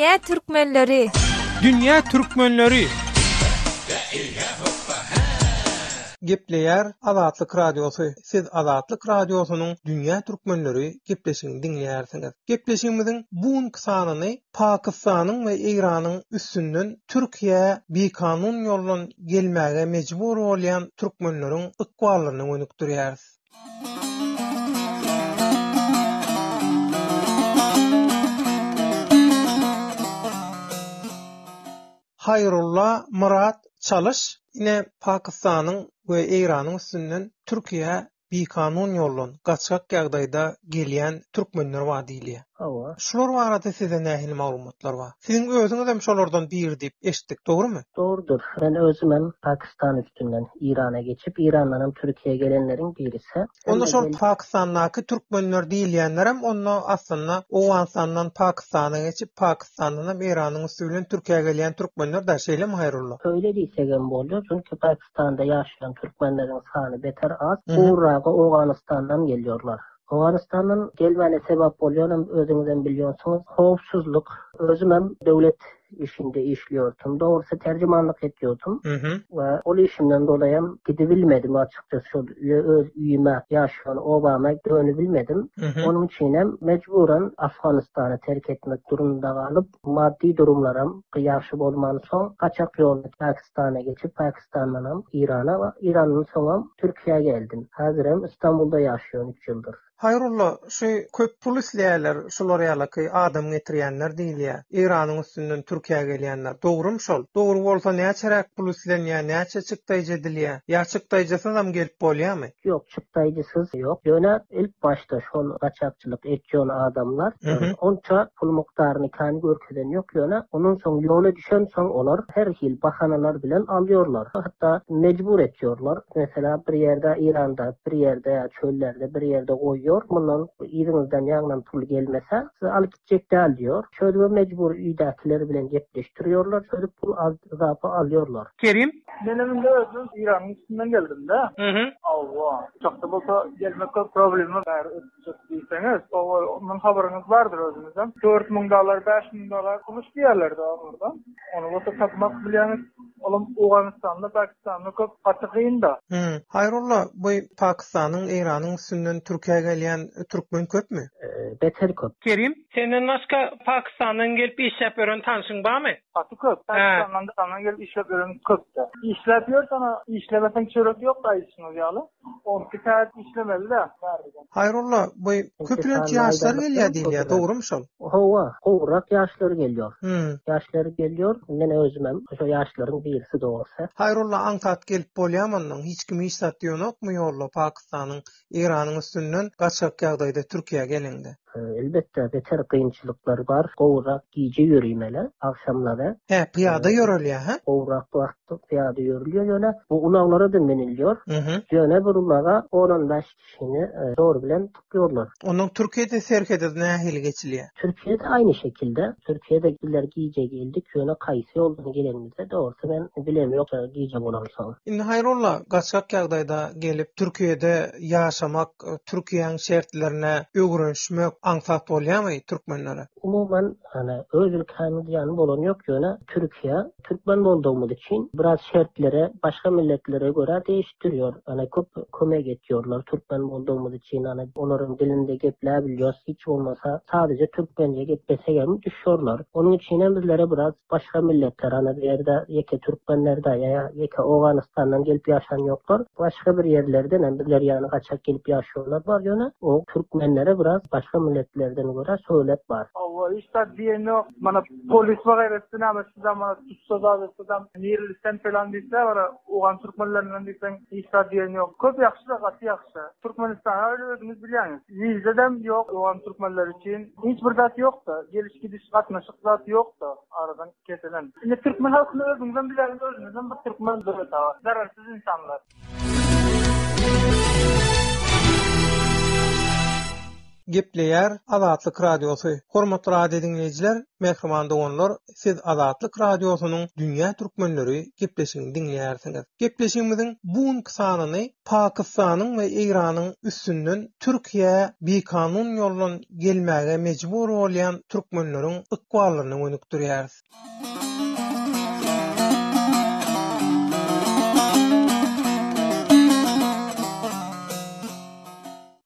Dünýä türkmenleri! Dünýä türkmenleri! Gepleýär Azatlyk Radiosy, Siz Azatlyk Radiosynyň Dünýä türkmenleri gepleşigini diňleýärsiňiz. Gepleşigimiziň bu günki sanyny Pakistanyň we Eýranyň üstünden Türkiýä bikanun ýoldan gelmäge mejbur bolýan türkmenleriň ykballaryna gönükdirýäris. Haýrulla Myrat Çalyş ine Pakistanyň we Eýranyň üstünden Türkiýä bikanun ýoldan, gaçgak ýagdaýda gelýän türkmenler bar diýilýär. Hawa. Şular barada sizde nähili maglumatlar bar? Siziň özüňizem şolardan biri diýip eşitdik, dogrumy? Dogrudyr. Men özümem Pakistan üstünden Eýrana geçip, Eýrandanam Türkiýä gelenleriň birisi. Onda şol Pakistandaky türkmenler diýilýänlerem onda aslynda Owganystandan Pakistana geçip, Pakistandanam Eýranyň üsti bilen Türkiýä gelýän türkmenler-dä, şeýlemi Haýrulla? Şeýle diýsegem bolýar, çünki Pakistanda ýaşaýan türkmenleriň sany beter az, gowragy Owganystandan gelýorlar. Owganystandan gelmäne sebap bolýanam özüňizem bilýonsyňyz, howpsuzlyk. Özümem döwlet işinde işliýortum. Dogrusy terjimanlyk etýortum. We ol işimden dolaýam gidibilmedim açykçasy şol öz öýüme, ýaşaýan obama dönübilmedim. Onuň üçinem mejburan Afganystany terk etmek durumynda galyp, maddy durumlaram ýagşy bolmansoň gaçak ýolly Pakistana geçip, Pakistandanam Eýrana we Eýrandan soňam Türkiýä geldim. Häzirem Istanbulda ýaşaýan üç ýyldyr. Haýrulla, şu köp pul isleýärler şular ýalaky adam getirýänler diýilýär. Eýranyň üstünden Türkiýä gelýänler. Dogrumy şol? Dogry bolsa näçeräk pul islenýär, näçe çykdaýjy edilýär? Ýa çykdaýjysyzam gelip bolýarmy? Ýok, çykdaýjysyz ýok. Ýöne ilk başda şol gaçakçylyk etýän adamlar onça pul mukdaryny kän görkezen ýok, ýöne ondan soň ýola düşensoň olar her hil bahanalar bilen alýorlar. Hatda mejbur etýorlar. Mesela bir ýerde Eýranda, bir ýerde ýa çöllerde bir ýerde goýýor, mundan yzyňyzdan ýaňdan pul gelmese, sizi alyp gitjek däl diýor. Şöýdübem mejbur öýdäkiler bilen gepleşdirýorlar, şöýdüp pul yzapa alýorlar. Kerim. Menem indi özüm Eýranyň üstünden geldim-de. Hawa. Uçakda bolsa gelmek köp problema bäri ötjek diýseňiz, hawa, ondan habaryňyz bardyr özüňizem. 4000 dollar, 5000 dollar pul isleýärler-de olarda. Ony bolsa tapmak bilýäňiz, olam Owganystanda, Pakistanda köp gaty kyn-da. Hum. Haýrulla, bu Pakistanyň, Eýranyň üstünden Türkiýä gelýän türkmen köpmi? Beter köp. Kerim, senden başga Pakistandan gelip işläp ýören tanşyň barmy? Gaty köp. Pakistandan daşardan gelip işläp ýören köp-de. Işläp ýör sana, işlemeseň çörek ýok-da aýdyşyňyz ýaly. 12 sagat işlemeli-dä bärde. Haýrulla, bu köplenç ýaşlar gelýär diýilýär, dogrumy şol? Hawa, gowrak ýaşlar gelýär. Ýaşlar gelýär, men özümem şo ýaşlaryň birisi dogrusy. Haýrulla, aňsat gelip bolýamy onnoň, hiç kim hiç zat diýenokmy ýolda Pakistanyň, Eýranyň üstünden gaçgak ýagdaýda Türkiýä geleňde? Elbetde, beter kynçylyklar bar, gowrak gije ýörimeli, agşamlary. Hä, pyýada ýörelýär, hä? Gowrak wagt pyýada ýörülýär, ýöne bu ulaglara-da münülýär. Ýöne bir ulaga on-on bäş kişini zor bilen tıkýarlar. Onnoň Türkiýede serhede nähili geçilýär? Türkiýede aýny şekilde. Türkiýede bizler gije geldik, ýöne kaýsy ýoldan gelenimizi dogrusy men bilemok gije bolansoň. Indi Haýrulla, gaçgak ýagdaýda gelip Türkiýede ýaşamak, Türkiýäň şertlerine öwrenişmek aňsat bolýarmy türkmenlere? Umuman, hany, öz ülkämiz ýaly bolany ýok, ýöne Türkiýe, türkmen boldugymyz üçin biraz şertleri başga milletlere görä değişdiriýor. Hany, köp kömek etýorlar türkmen boldugymyz üçin, hany, olaryň dilinde gepläbilýos, hiç bolmasa sadaja türkmence geplesegem düşýorlar. Onuň üçinem bizlere biraz Başga milletler, ana bu ýerde ýeke türkmenler-de ýa ýeke Owganystandan gelip ýaşan ýoklar. Başga bir ýerlerdenem bizler ýaly gaçak gelip ýaşanlar bar, ýöne o türkmenlere biraz başga milletlerden görä söwlet bar. Hawa hiç zat diýen ýok. Mana polis wagyrasy näme sizem mana tutsa zat etsem nireli sen falan diýse bara owgan türkmenlerinden diýseň hiç zat diýen ýok. Köp ýagşy-da gaty ýagşy. Türkmenistana öyle özüňiz bilýäňiz. Wizadam ýok owgan türkmenleri üçin. Hiç bir zat ýok-da. Geliş gidiş gatnaşyk zat ýok-da aradan kesilen. Indi türkmen halkyny özüňizem bilýäňiz özüňizem bir türkmen döwlet aga. Zararsyz insanlar. Gepleýär Azatlyk Radiosy. Hormatly radio diňleýjiler, mähriban doganlar, siz Azatlyk Radiosynyň Dünýä Türkmenleri gepleşigini diňleýärsiňiz. Gepleşigimiziň bu günki sanyny Pakistanyň we Eýranyň üstünden Türkiýä bikanun ýoldan gelmäge mejbur bolýan türkmenleriň ykballaryna gönükdirýäris.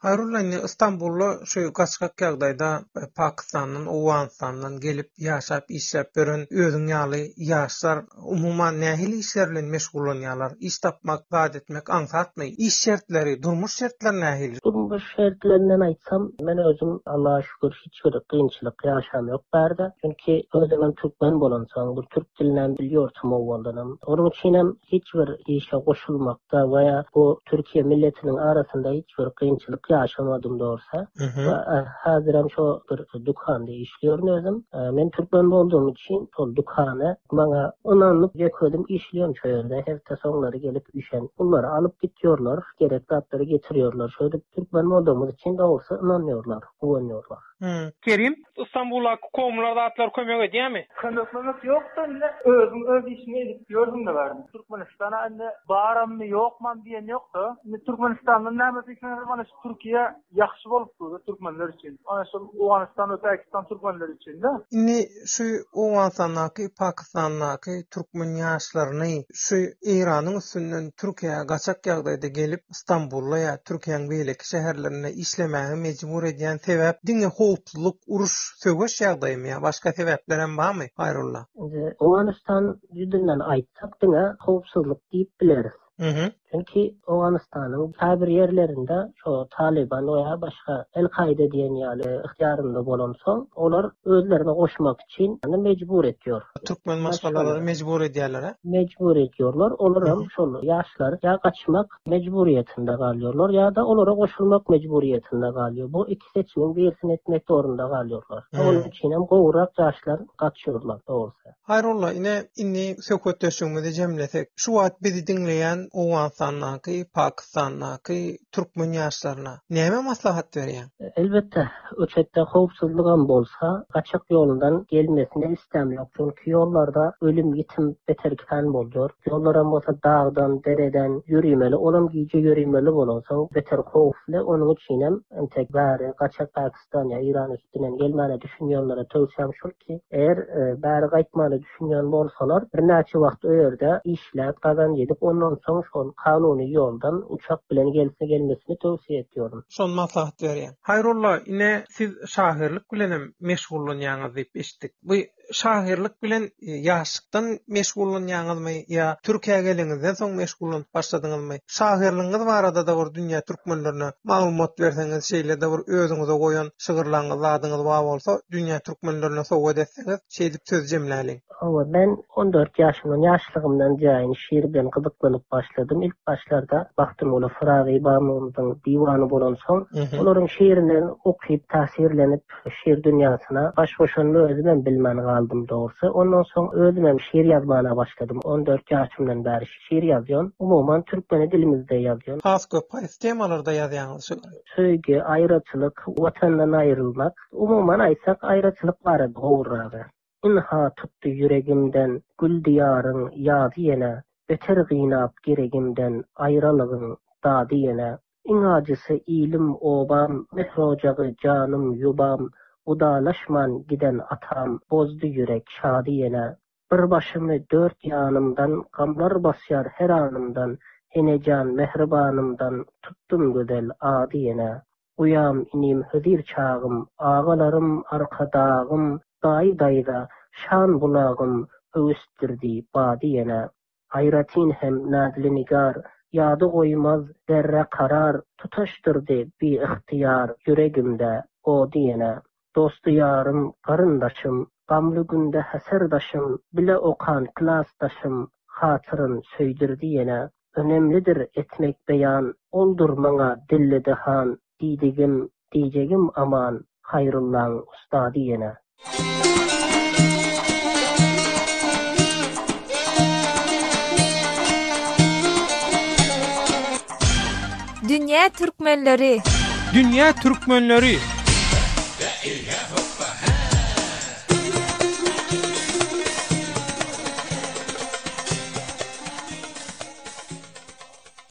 Haýrulla indi Istanbulda şu gaçgak ýagdaýda Pakistandan, Owganystandan gelip ýaşap işläp ýören özüň ýaly ýaşlar umuman nähili işler bilen meşgullanýarlar? Iş tapmak, zat etmek aňsatmy? Iş şertleri, durmuş şertleri nähili? Durmuş şertlerinden aýtsam, men özüm Allaha şükür hiç bir kynçylyk ýaşamok bärde. Çünki özümem türkmen bolansoň, bir türk dilinem bilýortym owaldanam. Onuň üçinem hiç bir işe goşulmakda we ýa bu Türkiýe milletiniň arasynda hiç bir kynçylyk ýaşamadym dogrusy. We häzirem şo bir dükanda işleýärin özüm. Men türkmen boldugym üçin şol dükana maňa ynanyp ýökedim işleýän şo ýerde. Hepde soňlary gelip üýşen pullary alyp gitýorlar, gerek zatlary getirýorlar. Şeýdip türkmen boldugymyz üçin dogrusy ynanýorlar, guwanýorlar. Kerim, Istanbuldaky komlar zatlar kömek edýärmi? Kömek mömek ýokda indi özüň öz işiňi edip ýörsüňde bärde. Türkmenistana indi barammy ýokmam diýen ýokda. Indi Türkmenistandan näme diýseňiz mana şu Türkiýe ýagşy bolup durda türkmenler üçin. Ana şol Owganystan we Pakistan türkmenleri üçin-de. Indi şu Owganystandaky, Pakistandaky türkmen ýaşlaryny şu Eýranyň üstünden Türkiýä gaçak ýagdaýda gelip Stambulda ýa Türkiýäň beýleki şäherlerinde işlemäge mejbur edýän sebäp diňe howpsuzlyk, uruş, söweş ýagdaýymy ýa başga sebäplerem barmy, Haýrulla? Indi Owganystan ýüzünden aýtsak diňe howpsuzlyk diýip bileris. Çünki Owganystanyň käbir ýerlerinde şo Talyban we ýa başga El-Kaýda diýen ýaly ygtyýarynda bolansoň, olar özlerine goşmak üçin mejbur etýor. Türkmen maşgalalary mejbur edýärler-ä? Mejbur edýorlar. Olaram şol ýaşlar ýa gaçmak mejburyýetinde galýorlar ýa-da olara goşulmak mejburyýetinde galýor. Bu iki seçimiň birisini etmek zorunda galýorlar. Onuň üçinem gowurak ýaşlar gaçýorlar dogrusy. Haýrulla, ine, indi söhbetdeşligimizi jemlesek, şu wagt bizi diňleýän Owganystandaky, Pakistandaky türkmen ýaşlaryna näme maslahat berýäň? Elbetde, öçetde howpsuzlygam bolsa, gaçak ýolundan gelmesini islämok. Çünki ýollarda ölüm-ýitim beter kän bolýar. Ýollaram bolsa dagdan, dereden ýörimeli, olam gije ýörimeli bolansoň beter howply. Onuň üçinem entek bäri gaçak Pakistan ýa Eýran üstünden gelmäne düşünýänlere towsiýam şul ki, eger bäri gaýtmany düşünýän bolsalar, birnäçe wagt o ýerde işläp, gazanç edip, ondan soň şol kanuny ýoldan uçak bilen gelse gelmesini towsiýe etýorin. Şony maslahat berýän. Haýrulla, ine siz şahyrlyk bilenem meşgullanýaňyz diýip eşitdik. Bu şahyrlyk bilen ýaşlykdan meşgullanýaňyzmy ýa Türkiýä geleňizden soň meşgullanyp başladyňyzmy? Şahyrlygyňyz barada-da bir dünýä türkmenlerine maglumat berseňiz, şeýle-de bir özüňize goýan şygyrlaryňyz zadyňyz bar bolsa, dünýä türkmenlerine sowgat etseňiz, şeýdip sözi jemläliň. Hawa, men 14 ýaşymdan, ýaşlygymdan jaýyn şyr bilen gyzyklanyp başladym. Ilk başlarda Magtymguly Pyragy babamyzyň diwany bolansoň, olaryň şyryny okyp, täsirlenip, Şyr dünýasine baş goşanymy özümem bilmän galdym dogrusy. Ondan soň özümem şyr ýazmana başladym. 14 ýaşymdan bäri şyr ýazýan. Umuman türkmeni dilimizde ýazýan. Has köp haýsy temalarda ýazýaňyz şygry? Söýgi, aýraçylyk, watandan aýrylmak. Umuman aýtsak aýraçylyk barada gowragy. Ynha tutdy ýüregimden gül diýaryň ýazy ýene, Beter gynap geregimden aýralygyň dady ýene. Iň ajysy ilim, obam, mähir ojagy, janym, ýubam, Gudalaşman giden atam, bozdy ýürek şady ýene. Bir başymy dört ýanymdan gamlar basýar her anymdan, Enejan, mähribanymdan tutdum gözel ady ýene. Uýam, inim, hözir çagym, Agalarym, arkadagym, Daýy-daýza, şan bulagym, Öwüsdirdi bady ýene. Aýratyn hem nazly nigar, Ýady goýmaz zerre karar, Tutaşdyrdy biygtyýar Ýüregimde ody ýene. Dosty-ýarym, garyndaşym, Gamly günde heserdaşym, Bile okan klasdaşym, Hatyryn söýdürdi ýene. Önemlidir etmek beýan, Oldur maňa dilli-dahan, Diýdigim, diýjegim aman, Haýrullaň ustady ýene. Dünýä türkmenleri! Dünýä türkmenleri!